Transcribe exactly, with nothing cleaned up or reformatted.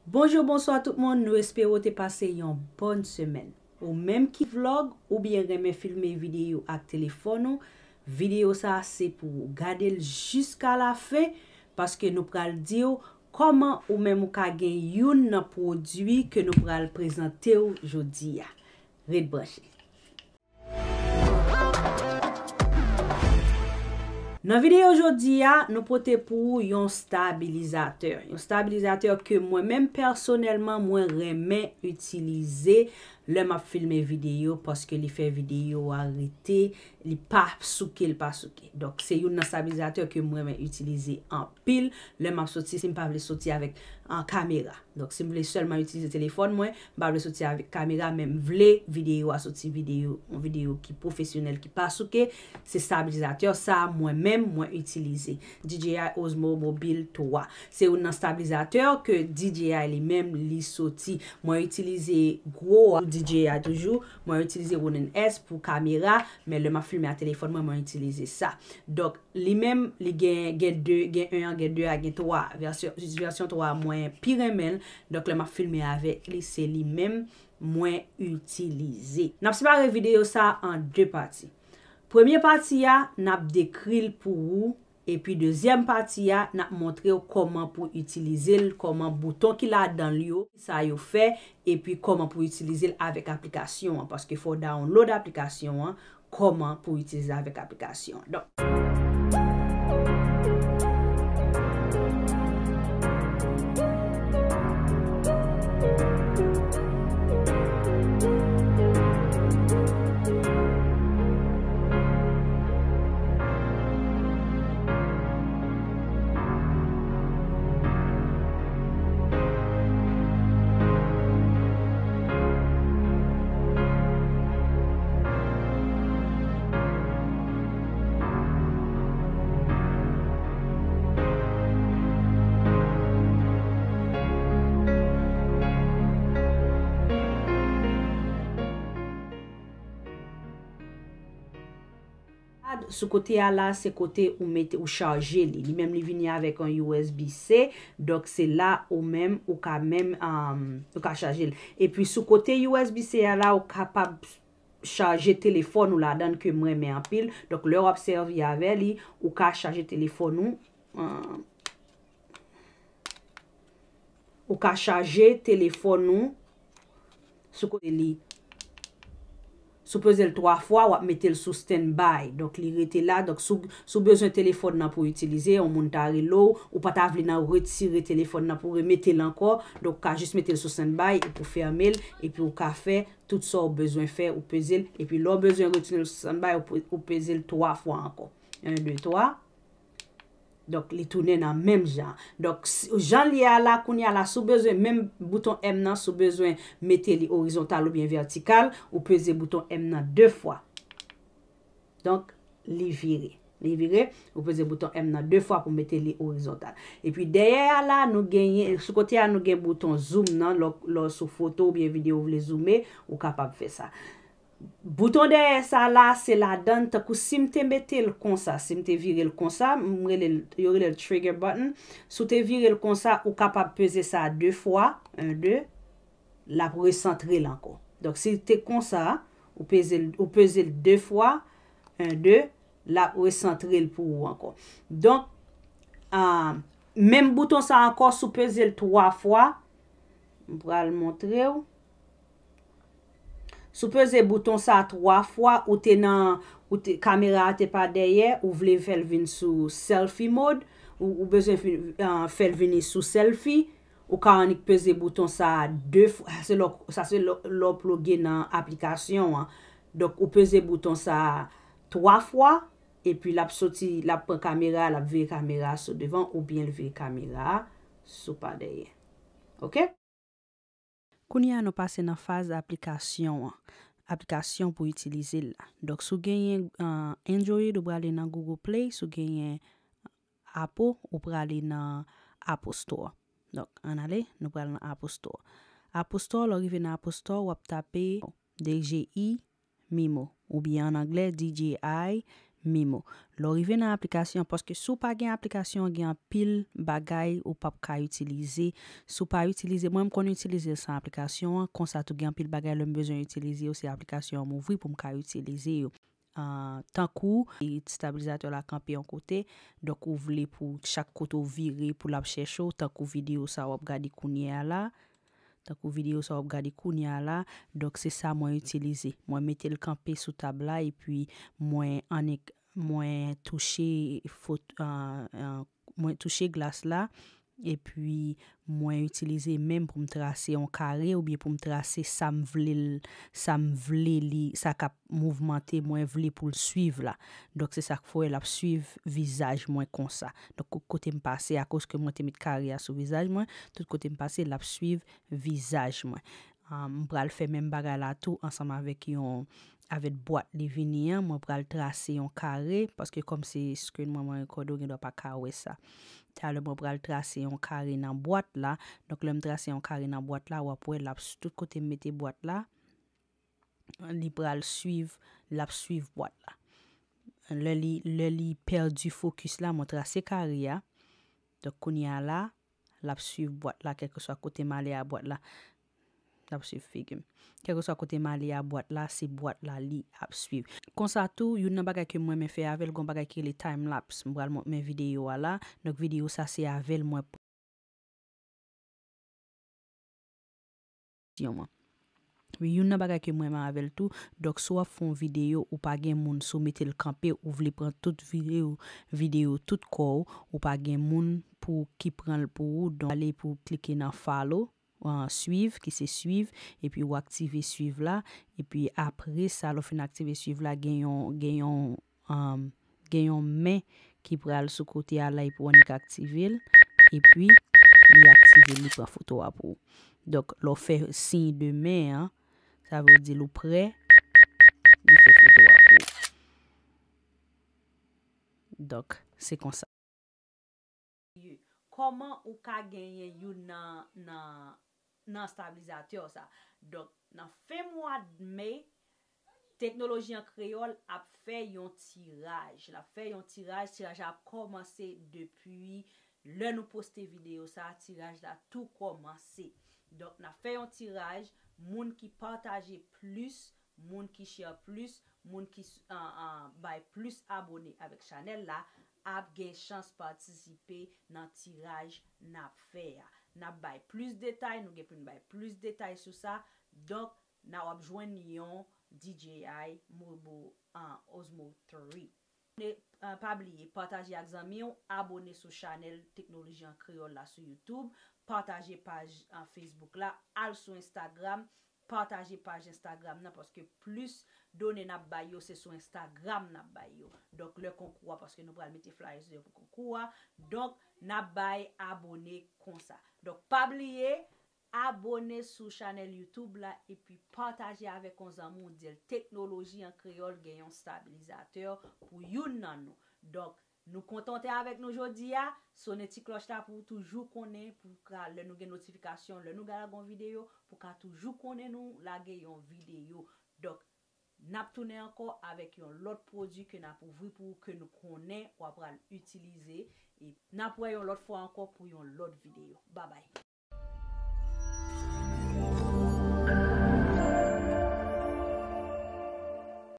Bonjou, bonswa tout moun, nou espere w te pase yon bòn semèn. Ou menm ki vlog oubyen renmen filme videyo ak telefòn ou, videyo sa a se pou ou. Gade l jiska la fen, paske nou pral di w kòman ou menm ou ka gen youn nan pwodui ke nou pral prezante w jodi a. Ret branche. Nan videyo jodi a, nou pote pou ou yon stabilizatè. Yon stabilizatè ke mwen menm pèsonèlman, mwen renmen itilize lè m ap filme videyo, paske li fè videyo a rete, li pa souke, li pa souke. Donk, se youn nan stabilizatè ke mwen renmen itilize anpil lè m ap soti, si m pa vle soti avèk, an, kamera. Donk, si m vle sèlman itilize telefòn mwen, m pa vle soti avèk kamera, men m vle videyo a soti videyo, yon videyo ki pwofesyonèl, ki pa souke, se stabilizatè sa a mwen menm mwen itilize. D J I Osmo Mobile twa. Se youn nan stabilizatè ke D J I li menm li soti. Mwen itilize gwo a pou D J I toujou, mwen itilize Ronin S pou kamera, men lè m ap filme a telefòn mwen, mwen itilize sa. Donk, li menm, li gen, gen de, gen en an, gen de a, gen twa a. Vèsyon, vèsyon twa a, mwen pi renmen l. Donk, lè m ap filme avèk li, se li menm mwen itilize. N ap separe videyo sa a an de pati. Premye pati a, n ap dekri l pou ou, epi dezyèm pati a, n ap montre w kòman pou itilize l, kòman bouton ki ladan l yo, sa yo fè, epi kòman pou itilize l avèk aplikasyon an, paske fò w download aplikasyon an, kòman pou itilize avèk aplikasyon an. Donk, sou kote a la, se kote ou mete, ou chaje li. Li menm li vini avèk yon U S B C, donk se la ou menm, ou ka menm, um, ou ka chaje l. Epi sou kote U S B C a la, ou kapab chaje telefòn ou ladan l ke m renmen anpil. Donk, lè w ap sèvi avè li, ou ka chaje telefòn ou, ah, ou ka chaje telefòn ou sou kote li. Si w peze l twa fwa, w ap mete l sou standby. Donk, li rete la. Donk, si w, si w bezwen telefòn nan pou w itilize, yon moun ta rele w, ou pa ta vle nan retire telefòn nan pou remete l ankò. Donk, ou ka jis mete l sou standby epi w fèmen l, epi w ka fè tout sa w bezwen fè, ou peze l, epi lè w bezwen retounen l sou standby, ou pe-, ou peze l twa fwa ankò. En, de, twa. Donk, li tounen nan menm jan. Donk, si, jan l ye a la, kounye a la, si w bezwen, menm bouton M nan, si w bezwen mete li orizontal oubyen vètikal, ou peze bouton M nan de fwa. Donk, li vire. Li vire, ou peze bouton M nan de fwa pou mete li orizontal. Epi dèyè a la, nou genyen, sou kote a, nou gen bouton zoom nan, lè w, lè w sou foto oubyen videyo w vle zoume, ou kapab fè sa. Bouton dèyè sa la, se ladan, tankou si m te mete l konsa, si m te vire l konsa, m rele l, yo rele l trigger button. Si w te vire l konsa, ou kapab peze sa de fwa, en, de, l ap resantre l ankò. Donk, si l te konsa, ou peze l, ou peze l de fwa, en, de, l ap resantre l pou ou ankò. Donk, ah, menm bouton sa ankò, si w peze l twa fwa, m pral montre w. Si w peze bouton sa twa fwa, ou te nan, ou te, kamera a te pa dèyè, ou vle fè l vin sou selfie mode, ou, ou bezwen fi-, ah, fè l vini sou selfie, ou ka annik peze bouton sa a de fwa, sa se lè w, sa se lè w, lè w ploge nan aplikasyon an. Donk, ou peze bouton sa a twa fwa, epi l ap soti, l ap pran kamera a, l ap vire kamera a sou devan, oubyen l vire kamera a sou pa dèyè. Oke? Kounye a, nou pase nan faz aplikasyon an. Aplikasyon pou itilize l la. Donk, si w genyen, ah, Android, ou prale nan Google Play. Si w genyen Apple, ou prale nan Apple Store. Donk, ann ale, nou pral nan Apple Store. Apple Store, lè w rive nan Apple Store, w ap tape D J I, Mimo, oubyen an anglè D J I Mimo. Lè w rive nan aplikasyon an, paske si w pa gen aplikasyon an, gen anpil bagay ou p ap ka itilize. Si w pa itilize, mwen m konn itilize l san aplikasyon an, konsa tou gen anpil bagay lè m bezwen itilize yo, se aplikasyon an m ouvri pou m ka itilize yo. Ah, tankou, e, stabilizatè la kanpe yon kote, donk ou vle pou chak kote w vire pou l ap chèche w, tankou videyo sa w ap gade kounye a la, tankou videyo sa w ap gade kounye a la, donk se sa mwen itilize. Mwen mete l kanpe sou tab la, epi mwen annik, mwen touche fot-, ah, ah, mwen touche glas la, epi mwen itilize men m pou m trase yon kare oubyen pou m trase sa m vle l, sa m vle li, sa k ap mouvmante, mwen vle pou l swiv la. Donk, se sa k fè l ap swiv vizaj mwen konsa. Donk, tout kote m pase, akoz ke mwen te met kare a sou vizaj mwen, tout kote m pase, l ap swiv vizaj mwen. Ah, m pral fè menm bagay la tou ansanm avèk yon, avèk bwat li vini an, mwen pral trase yon kare, paske kòm se screen mwen, mwen rekòde, w gen dwa pa ka wè sa. Talè mwen pral trase yon kare nan bwat la. Donk, lè m trase yon kare nan bwat la, w ap wè l ap s-, tout kote m mete bwat la, li pral swiv, l ap swiv bwat la. Lè li, lè li pèdi fokis la, mwen trase kare a. Donk, kounye a la, l ap swiv bwat la, kèlkeswa kote m ale a bwat la, l ap swiv figi m. Kèlkeswa kote m ale a bwat la, se bwat la li ap swiv. Konsa tou, youn nan bagay ke m renmen fè avè l, gon bagay ki rele time lapse. M pral mont men videyo a la. Donk, videyo sa, se avè l mwen yon mwen. Wi, youn nan bagay ke mwen renmen avè l tou, donk, si w ap fè yon videyo, ou pa gen moun, si w mete l kanpe, ou vle pran tout videyo, videyo tout kò w, ou pa gen moun pou ki pran l pou ou, donk, ale pou w klike nan follow, ah, swiv, ki se swiv, epi w aktive swiv la, epi apre sa, lè w fin aktive swiv la, gen yon, gen yon, um, gen yon men ki pral sou kote a la, epi w annik aktive l, epi li aktive l, li pran foto a pou ou. Donk, lè w fè siy de men an, sa vle di l ou prè, li fè foto a pou ou. Donk, se konsa. Kòman ou ka genyen youn nan, nan, nan stabilizatè sa? Donk, nan fen mwa me, Teknoloji an Kreyòl ap fè yon tiraj. L ap fè yon tiraj. Tiraj la ap kòmanse depi lè nou poste videyo sa, tiraj la tou kòmanse. Donk, n ap fè yon tiraj, moun ki pataje plis, moun ki share plis, moun ki s-, an, an, bay plis abone avèk chanèl la, ap gen chans patisipe nan tiraj n ap fè a. N ap bay plis detay, nou gen pou n bay plis detay sou sa. Donk, n a w ap jwenn yon D J I Murbo, ah, Osmo three. Ne, ah, pa bliye, pataje ak zanmi w, abone sou chanèl Teknoloji an Kreyòl la sou YouTube, pataje paj, ah, Facebook la, al sou Instagram, pataje paj Instagram nan, paske plis done n ap bay yo, se sou Instagram n ap bay yo. Donk, lè konkou a, paske nou pral mete flyers deyo pou konkou a. Donk, n ap bay abone konsa. Donk, pa bliye, abone sou chanèl YouTube la, epi pataje avèk yon zanmi w, di l Teknoloji an Kreyòl gen yon stabilizatè pou youn nan nou. Donk, nou kontante avèk nou jodi a, sonnen ti klòch la pou w toujou konnen, pou ka, lè nou gen notifikasyon, lè nou lage yon videyo, pou ka toujou konnen nou lage yon videyo. Donk, n ap tounen ankò avèk yon lòt pwodui ke n ap ouvri pou ou, ke nou konnen w ap pral itilize. E n ap wè yon lòt fwa ankò pou yon lòt videyo. Babay.